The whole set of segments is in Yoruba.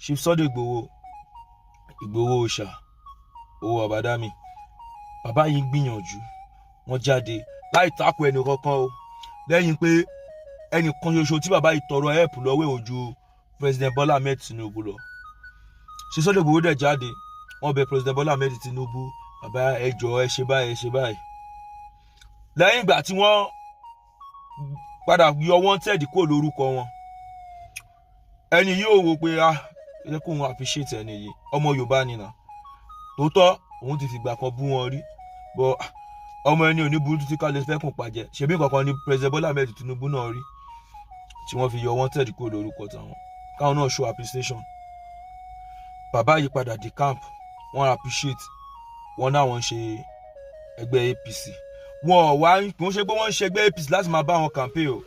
Chief Sunday Igboho, Igboho Òòṣà, owó àbádámì, bàbá yìí ń gbìyànjú. Wọ́n jáde láì takò ẹnì kankan o, lẹ́yìn pé ẹnì kan ṣoṣo tí bàbá yìí tọrọ help lọ́wọ́ ẹ̀ ojú President Bola Ahmed Tinubu lọ. Chief Sunday Igboho dẹ̀ jáde, wọ́n bẹ̀ President Bola Ahmed Tinubu, "Bàbá, ẹ jọ̀ọ́, ẹ ṣe báyìí, ẹ ṣe báyìí." Lẹ́yìn ìgbà tí wọ́n padà yọ wanted kúrò lórúkọ wọn, ẹni yóò wo pé, ah, ẹ jẹ́ kóun appreciate ẹni yìí, ọmọ Yorùbá ni nà tòótọ́, òun ti fìgbà kan bú wọn rí bọ́, ọmọ ẹni ò ní burú títí ká lè fẹ́kùn pàjẹ́. Ṣebí kankan ni President Bola Ahmed Tinubu náà rí tí wọ́n fi yọ wanted kúrò lórúkọ tàwọn, káwọn náà show appreciation. Bàbá yìí padà decamp, wọ́n appreciate wọn náà, wọ́n ṣe ẹgbẹ́ APC. Wọn ò wá kò ń ṣe pé wọ́n ń ṣe ẹgbẹ́ APC láti máa bá wọn campaign o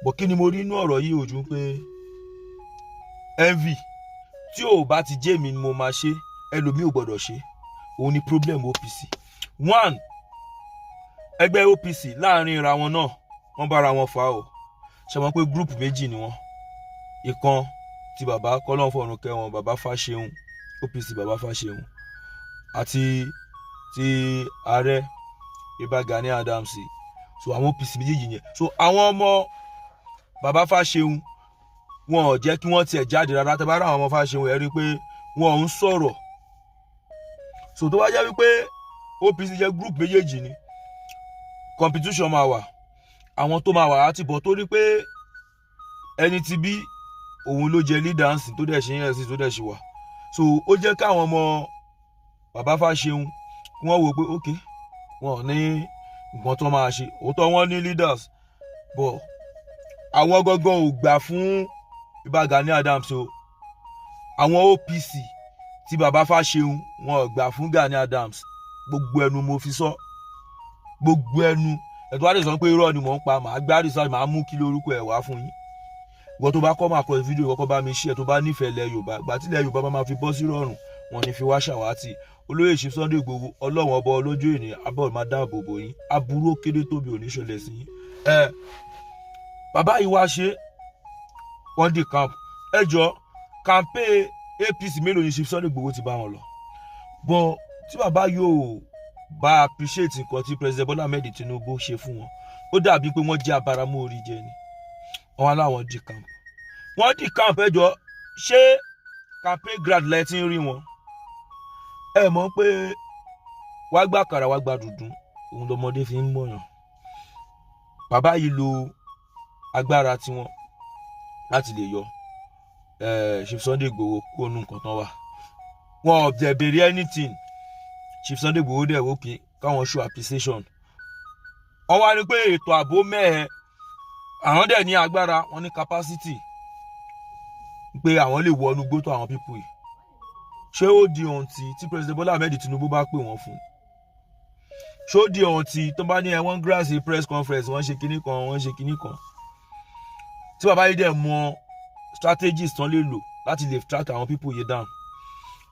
bọ̀. Kí ni mo rí inú ọ̀rọ̀ yìí ojú pé envy tí ò bá ti jẹ́ mi ni mo máa ṣe, ẹlòmíì ò gbọ́dọ̀ ṣe. Òun ni problem OPC. One, ẹgbẹ́ OPC láàrin ra wọn náà, wọ́n bára wọn fà o. Ṣe mọ̀ pé group méjì ni wọ́n? Ìkan ti bàbá kọ́lọ́n fọ̀run kẹwọn, bàbá Fáṣẹ̀hùn, OPC bàbá Fáṣẹ̀hùn, àti ti ààrẹ Ìbà Gani Adams. So àwọn OPC méjèèjì yẹn, so àwọn ọmọ bàbá Fáṣẹ̀hùn, wọn ò jẹ́ kí wọ́n tiẹ̀ jáde rárá. Tẹ́ bá rà àwọn ọmọ Fáṣẹ̀hùn, ẹ rí i pé wọn ò ń sọ̀rọ̀. So tó bá jẹ́ wípé OPC jẹ́ group méjèèjì ni, competition máa wà, àwọn tó máa wà á ti bọ̀, torí pé ẹni tí bí òun ló jẹ leader ǹsìn tó dẹ̀ ṣe yẹn sí tó dẹ̀ ṣe wà. So ó jẹ́ káwọn ọmọ bàbá Fáṣẹ̀hùn kí wọ́n wò pé ok, wọn ò ní nǹkan tó máa ṣe. Òótọ́, wọn ní leaders, but àwọn gangan ò gbà fún Ìbà Gani Adams o. Àwọn OPC tí bàbá Fáṣẹ̀hùn, wọn ò gbà fún Gani Adams. Gbogbo ẹnu mo fi sọ, gbogbo ẹnu ẹ̀tọ́ wá lè sọ pé irọ́ ni mò ń pa. Màá gbá research, màá mú kí lórúkọ ẹ̀ wá fún yín. Ìwọ tó bá kọ́ máa kọ fídíò kọ́kọ́ bá mi ṣe ẹ̀, tó bá nífẹ̀ẹ́ ilẹ̀ Yorùbá, gbà tí ilẹ̀ Yorùbá bá máa fi bọ́ sí rọrùn, wọn ní fi wá ṣàwátì. Olóyè Chief Sunday Igboho, Ọlọ́run ọba ọlọ́jọ́ ènìyàn abọ́ máa dáàbò bò yín, aburú ó kéré tóbi ò ní ṣẹlẹ̀ sí yín. Ẹ bàbá yìí wá ṣe, wọ́n decamp. Ẹ jọ, campaign APC mélòó ni Chief Sunday Igboho ti bá wọn lọ? Bọ́ tí bàbá yóò bá appreciate nǹkan tí President Bola Ahmed Tinubu ṣe fún wọn, ó dàbí pé wọ́n jẹ́ abáramóorí jẹ ni. Wọ́n wá láwọn decamp, wọ́n decamp. Ẹ jọ, ṣé campaign ground lẹ ti ń rí wọn? Ẹ mọ̀ pé wàá gbà kàrà, wàá gba dùndún, òun lọmọdé fi ń mọ̀yàn. Bàbá yìí lo agbára tiwọn láti lè yọ Chief Sunday Igboho kúrò nù nǹkan tán wà. Wọn ò dẹ̀ béèrè anything. Chief Sunday Igboho dẹ̀ wò kí káwọn show appreciation. Wọ́n wá ní pé ètò ààbò mẹ́ẹ̀ẹ́, àwọn dẹ̀ ní agbára, wọ́n ní capacity pé àwọn lè wọnú gbótó àwọn people yìí. Ṣé ó di ohun tí President Bola Ahmed Tinubu bá pè wọ́n fún? Ṣé ó di ohun tí tó bá ní ẹ wọ́n grant press conference, wọ́n ṣe kinní kan, wọ́n ṣe kinní kan, tí bàbá yìí dẹ̀ mọ strategies tán lè lò láti lè track àwọn people yìí down?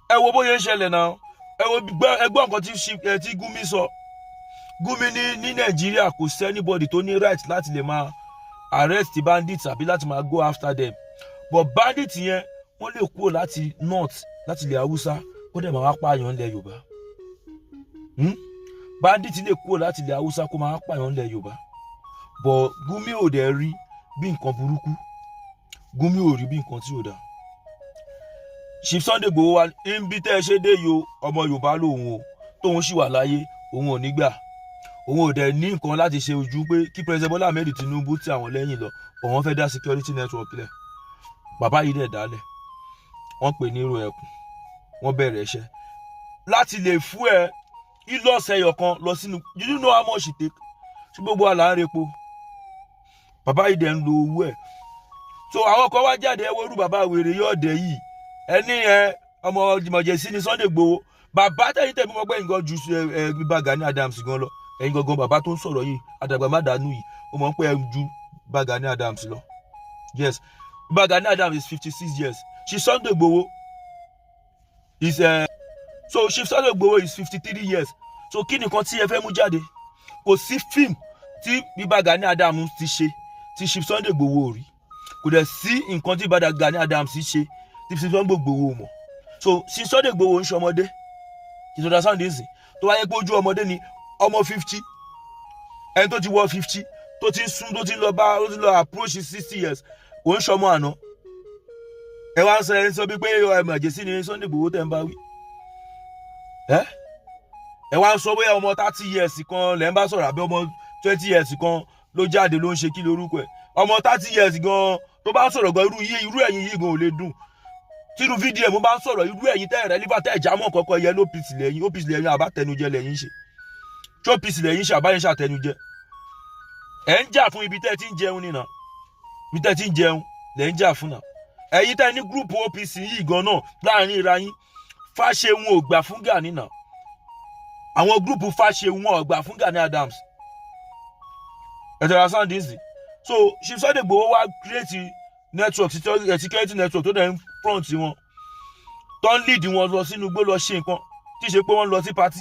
Ẹ wo bóyá ń ṣẹlẹ̀ náà. Ẹ wo, ẹ gbọ́ nǹkan tí Gumi sọ. Gumi ní Nàìjíríà, kò sí anybody tó ní right láti lè máa arrest bandits àbí láti máa go after them, but bandits yẹn, wọ́n lè kúrò láti north, láti ilẹ̀ Haúsá, kó dẹ̀ máa wá pààyàn ńlẹ̀ Yorùbá. Bandit lè kúrò láti ilẹ̀ Haúsá kó máa wá pààyàn ńlẹ̀ Yorùbá, but Gumi ò dẹ̀ rí bí nǹkan burúkú. Gumi ò rí bí nǹkan tí ò dáa. Chief Sunday Igboho wa níbi tẹ́ ẹ ṣe dé yìí o, ọmọ Yorùbá lòun o, tóun sì wà láyé, òun ò ní gbà. Òun ò dẹ̀ ní nǹkan láti ṣe ojú pé kí President Bola Ahmed Tinubu tí àwọn lẹ́yìn lọ. Òun fẹ́ dá security network lẹ̀. Bàbá yìí dẹ̀ dálẹ̀, wọ́n pè ní irú ẹkùn, wọ́n bẹ̀rẹ̀ iṣẹ́ láti lè fún ẹ ìlọ́sẹ̀ ẹyọ kan lọ sínú. You do know how much it take? Tí gbogbo àlà ń repo, bàbá yìí dẹ̀ ń lo owó ẹ̀. So àwọn kan wá jáde, ẹ wọ́rú bàbá wèrè yóò dẹ̀ yìí, ẹni ẹ ọmọ jìmọ̀jẹ̀sí ni Sunday Igboho. Bàbá tẹ̀yìn tẹ̀mí mọ́ gbẹ̀yìn gan ju ẹ Ìbà Gani Adams gan lọ. Ẹ̀yin gangan, bàbá tó ń sọ̀rọ̀ yìí, àdàgbà má dànù yìí, ó mọ̀ pé ẹ ju Ìbà Gani Adams lọ. Yes, Ìbà Gani Adams is 56 years. Chief Sunday Igboho is so Chief Sunday Igboho is 53 years. So kí nìkan tí ẹ fẹ́ mú jáde? Kò sí fíìmù tí Ìbà Gani Adams ti ṣe tí Chief Sunday Igboho ò rí. Kò dẹ̀ sí nǹkan tí Ìbà Gani Adams ṣe. Tí Chief Sunday Igboho mọ̀. So Chief Sunday Igboho ń ṣọmọdé. You understand this? Tó wáyé pé ojú ọmọdé ni, ọmọ 50, ẹni tó ti wọ 50, tó ti ń sún, tó ti ń lọ bá, tó ti lọ approach 60 years, kò ń ṣọmọ àná. Ẹ wá ń sọ, ẹni sọ bí pé ẹ màjèsí ni Sunday Igboho tẹ́ ń bá wí. Ẹ wá ń sọ bóyá ọmọ 30 years kan lẹ́ ń bá sọ̀rọ̀, àbí ọmọ 20 years kan ló jáde ló ń ṣe kí lorúkọ ẹ̀. Ọmọ 30 years gan tó bá ń sọ̀rọ̀ gan, irú yìí, irú ẹ̀yìn yìí gan ò lè dùn. Tírú VDM bá ń sọ̀rọ̀, irú ẹ̀yìn tẹ́ ẹ̀rẹ́ lífà tẹ́ ẹ̀já mọ̀ kọ́kọ́ yẹ lópc lẹ́yìn, OPC lẹ́yìn, àbátẹnujẹ lẹ́yìn ṣe tí OPC lẹ́yìn ṣe, àbáyé ṣàtẹnujẹ. Ẹ̀ ń jà fún ibi tẹ́ ẹ ti ń jẹun nìyà, ibi tẹ́ ẹ ti ń jẹun lẹ́ ń jà fún náà. Ẹ̀yin tẹ́ ní group OPC yìí gan náà, láàrin ìra yín, Fáṣẹ̀hùn ò gbà fún Gani náà. Àwọn group Fáṣẹ̀hùn ò gbà fún Gani Adams. Ẹ tẹ̀lé sound this. So Chief Sunday Igboho wá create network, security network tó dẹ̀ ń front wọn, tó ń lead wọn lọ sínú igbó lọ ṣe nǹkan tí ì ṣe pé wọ́n lọ sí party.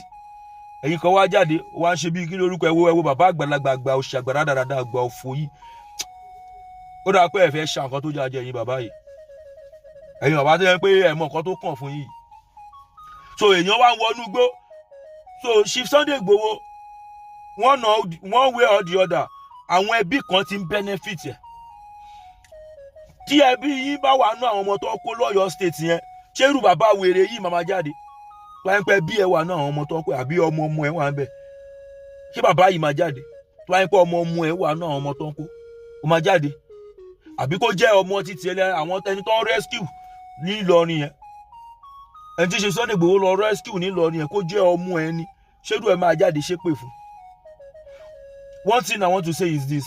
Ẹ̀yin kan wá jáde, wá ń ṣe bí kí lórúkọ ẹ wo, ẹ wo bàbá àgbàlagbà, àgbà òṣì, àgbàrá dáradára, àgbà òfò yìí. Ó dáa pé ẹ fẹ́ ṣe nǹkan tó jáde. Ẹ̀yin bàbá yìí, ẹ̀yin bàbá tó yẹ pé ẹ mọ nǹkan tó kàn fún yìí. So èèyàn wá ń wọnú igbó. So Chief Sunday Igboho, one way or the other, àwọn ẹbí kan ti ń benefit ẹ̀. Tí ẹbí yín bá wà nú àwọn ọmọ tó kó lọ́yọ̀ọ́ State yẹn, ṣé irú bàbá wèrè yìí máa jáde wáyé pé bí ẹ wà nú àwọn ọmọ tó kó, àbí ọmọ ọmọ ẹ wà ń bẹ̀, ṣé bàbá yìí máa jáde wáyé pé ọmọ ọmọ ẹ wà nú àwọn ọmọ tó ń kó, ó máa jáde? Àbí kó jẹ́ ọmọ títí ẹ àwọn ẹni tó ń rescue ní Ìlọrin yẹn, ẹni tí ṣe Sunday Igboho lọ rescue ní Ìlọrin yẹn, kó jẹ́ ọmọ ẹni, ṣérú ẹ máa jáde ṣépè fún? One thing I want to say is this: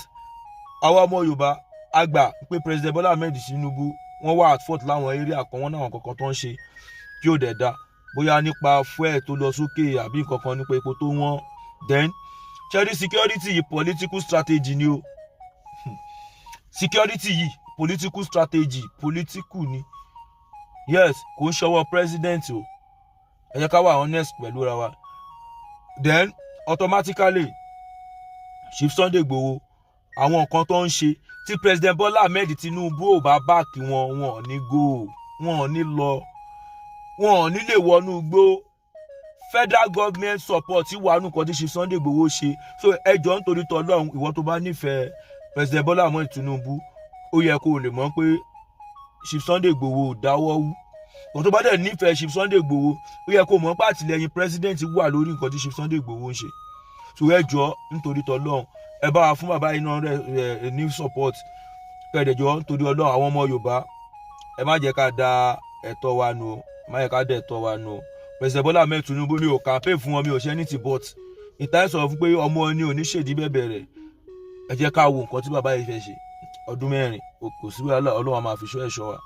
àwa ọmọ Yorùbá àgbà pé President Bola Ahmed Tinubu, wọ́n wà at fault láwọn area kan. Wọ́n náà kankan tó ń ṣe kí ó dẹ̀ da, bóyá nípa fuel tó lọ sókè, àbí nǹkan kan nípa epo tó wọ́n. Then cherry security yìí, political strategy ni o. Security yìí, political strategy, political ni. Yes, kò ń ṣọwọ́ president o. Ẹ jẹ́ ká wà honest pẹ̀lú ra wa. Then automatically, Chief Sunday Igboho, àwọn nǹkan tó ń ṣe, tí President Bola Ahmed Tinubu ò bá back wọn, wọn ò ní go, wọn ò ní lọ, wọn ò ní lè wọnú igbó. Federal government support wà nù kan tí Chief Sunday Igboho ṣe. So ẹ jọ̀ọ́, nítorí tọlọ́run, ìwọ tó bá nífẹ̀ẹ́ President Bola Ahmed Tinubu, ó yẹ kó o lè mọ̀ pé Chief Sunday Igboho ò dáwọ́ wú. Ìwọ tó bá dẹ̀ nífẹ̀ẹ́ Chief Sunday Igboho, ó yẹ kó o mọ̀ pé àtìlẹ́yìn president wà lórí nǹkan tí Chief Sunday Igboho ń ṣe. So ẹ jọ̀ọ́, nítorí tọlọ́run, ẹ bá wa fún bàbá yìí náà rẹ ní support. Kẹ̀dẹ̀jọ́, nítorí Ọlọ́run, àwọn ọmọ Yorùbá, ẹ má jẹ́ ká da ẹ̀tọ́ wa nù o. Ẹ má jẹ́ ká da ẹ̀tọ́ wa nù o. President Bola Ahmed Tinubu, mi ò campaign fún wọn, mi ò ṣe anything, but ìta sọ fún pé ọmọ ẹni ò ní ṣèdí bẹ̀bẹ̀ rẹ̀. Ẹ jẹ́ ká wo nǹkan tí bàbá yìí fẹ́ ṣe. Ọdún 4 kò sí wàhálà. Ọlọ́run á máa fi ṣọ́ ẹ̀ṣọ́ wa.